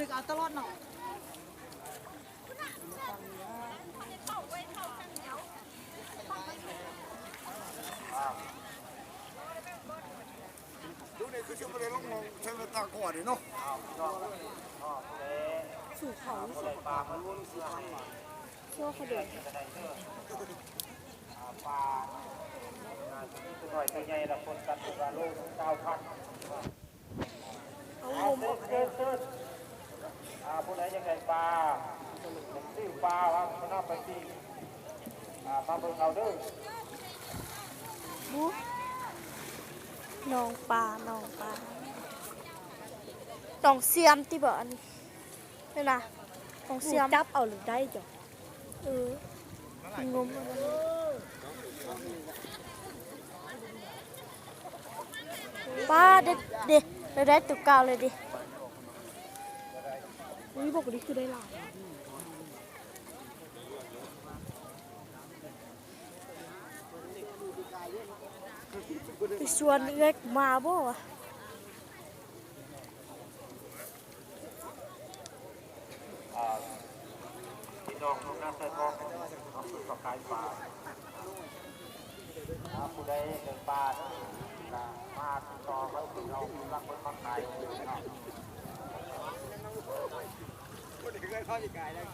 ນີ້ກໍເອົາຕະຫຼອດເນາະ. ດູນີ້ຄືຊິບໍ່ໄດ້ລົງມອງໃຊ້ເວລາຕາກວ່ານີ້ເນາະ. ສູ່ເຂົາ ເຊື່ອເຂົາເດີ. ປາ ໜ້ອຍໂຕໃຫຍ່ລະຄົນກັນວ່າໂລຊາວພັນ. ເອົາ ເຊີນ ເຊີນ ເຊີນ ອ່າ ຜູ້ໃດຢາກໄດ້ປາ ຢາກຊື້ປາ ວ່າສະນຳໄປທີ່ ອ່າ ມາເບິ່ງເອົາເດີ. ໜອງປາ ໜອງປາ ໜອງຊຽມຕິບໍ ອັນນີ້ ນີ້ນະ ໜອງຊຽມ ຈັບເອົາໄດ້ເຈົ້າ. ເອີ ງົມເອົາ ປາ ເດັດເດ ໄດ້ໂຕເກົ່າເລີຍເດ. ອຸ້ຍ ບອກນີ້ຄືໄດ້ຫຼາຍ ໄປຊວນເອື້ອຍມາບໍ່ວະ? ອ່າ ພີ່ນ້ອງນຳໃສ່ທອງເອົາຂຶ້ນມາຂາຍປາ. ອ່າ ຜູ້ໃດໄດ້ປາ ກະມາຕິດຕໍ່ມາຊື້ເອົາ ລັກເພິ່ນມາຂາຍ. ຄົນເດີນເຂົ້າຊິກາຍແລ້ວ.